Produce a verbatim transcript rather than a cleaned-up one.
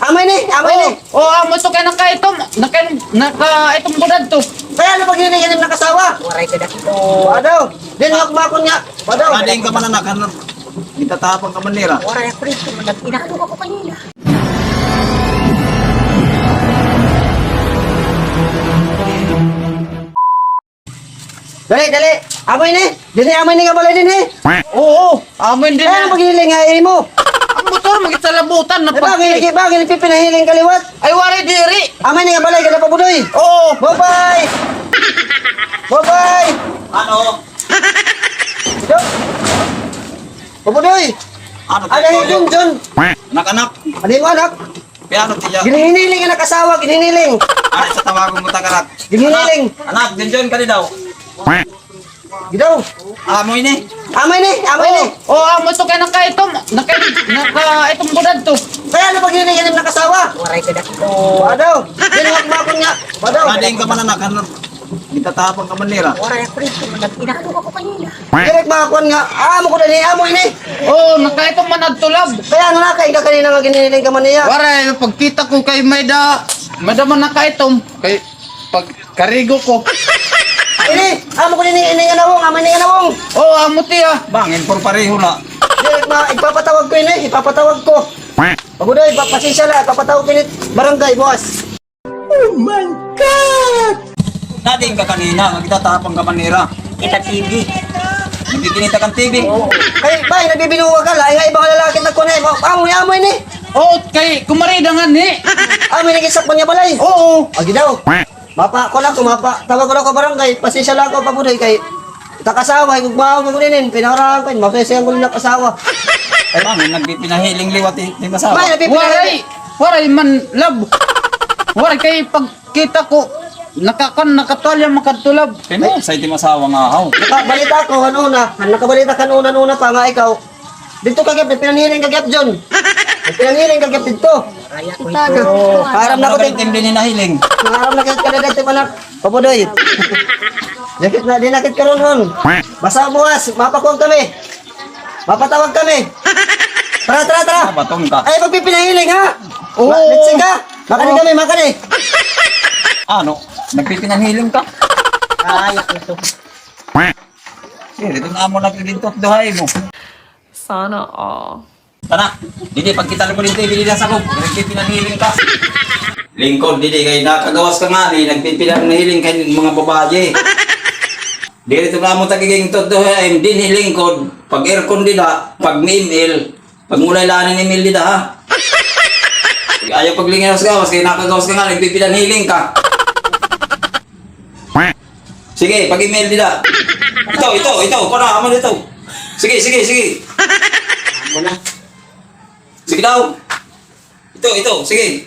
Amo ini, amo ini. Oh, amo to kay nakaitom. Naka-, nakaitom ko dadto. Kay ano paghiling ini nakasawa? Waray ka dadto. Wa daw. Dinhi ako makon nga. Wa daw. Ading ka man, anak, ano? Itatapang ka man nira. Waray ako dito. Nag-inalo ako kanina. Dali, dali. Amo ini. Dinhi, amo ini nga balay dinhi. Oo, amo ini dinhi. Kay ano paghiling nga imo? An motor, magitsalabutan na. Di ba, pagki-, gini-, ba, ginipipinahiling ka liwat? Ay, waray diri. Amo ini nga balay, gada, Pa Budoy. Oo. Bye-bye. Bye-bye. Ano? Ito. Pa Budoy. Ano, ano, Junjun? Anak-anak. Ano yung anak? Kay ano, tiya? Ginhiniling an ak asawa, ginhiniling. Ano sa tawagon mo, tagarat? Ginhiniling. Anak, anak, Junjun, kadi daw. Gidaw. Amo ini. Amo ini, amo ini. Oh, amo to kay nakaitom. Naka-, nakaitom ko dadto. Kay ano paghiling ini nakasawa? Waray ka dadto. Wa daw. Dinhi ako makon nga. Wa daw. Ading ka man, anak, ano? Itatapang ka man nira. Waray ako dito. Nag-inalo ako kanina. Diri makuan nga, amo ko diri, amo ini. Oo, nakaitom man adto, lab. Kay ano, nakain ka kanina nga ginhiniling ka man niya? Waray, pagkita ko kay may-ada, may-ada man nakaitom. Kay pagkarigo ko. Ini, amo ko ini, ini nga nawong, amo ini nga nawong. Oo, amo, tiya. Bangin, por pareho na. Diri ma, ipapatawag ko ini, ipapatawag ko. Pa Budoy, pa-, pasensya la, ipapatawag ko ini barangay buwas. Oh my God! Nadin ka kanina, nagtatapang ka man nira. Kita T V. Nagkikinita kan T V? Oo. Kay, bay, nagbibinuwa ka la, ay nga iba nga lalaki nagkunay. Amo, amo ini. Oo, kay kumare da ngani. Amo ini, gisakpan niya balay. Oo. Agi daw. Mapa, ko lang, ko mapa. Tawag ko lang ko barangay, pasensya lang ko, Pa Budoy, kay Takasawa, ay gugmaon ko dinin, pinarahan ko, mapeseng ko nakasawa. Ay, mami, nagpipinahiling liwat, eh, di masawa. May, nagpipinahiling. Waray, waray man, lab. Waray kay pagkita ko, nakakan, nakatuwalya, makadto, lab. Kay mo, sa iti masawa nga, haw. Nakabalita ko, ano na, nakabalita kan una-una pa nga ikaw. Didto ka gihap, pinanhiling ka gihap, John. Pinanhiling ka gihap didto. Aram na ko, Tim. Tim, din hinahiling. Aram na ko, kada dati pa na. Pa Budoy. Yakit na, di nakit ka ron, ron. Basta buwas, mapakuan kami. Mapatawag kami. Tara, tara, tara. Mabatong ka. Ay, pagpipinahiling, ha? Oo. Ma-, let's go. Makani kami, makani. Ano? Nagpipinahiling ka? Ay, ito. Sige, ito na amo nagkikintot duhay mo. Sana all. Tana, didi, pagkita mo dito, ibili na sa ko. Nagpipinahiling ka. Lingkod, didi, kay nakagawas ka ngani, nagpipinahiling kay mga babaye. Diri to kamo tagiging todo, eh, dinhi lingkod, pag aircon dida, pag M L, pag mulay lanin M L dida, ha? Ayaw paglingaw sa gawas, kay nakagawas ka ngani, nagpipinahiling ka. Sige, pag-email dida. Ito, ito, ito. Kuha na, amo dito. Sige, sige, sige. Amo na. Sige daw. Ito, ito, sige.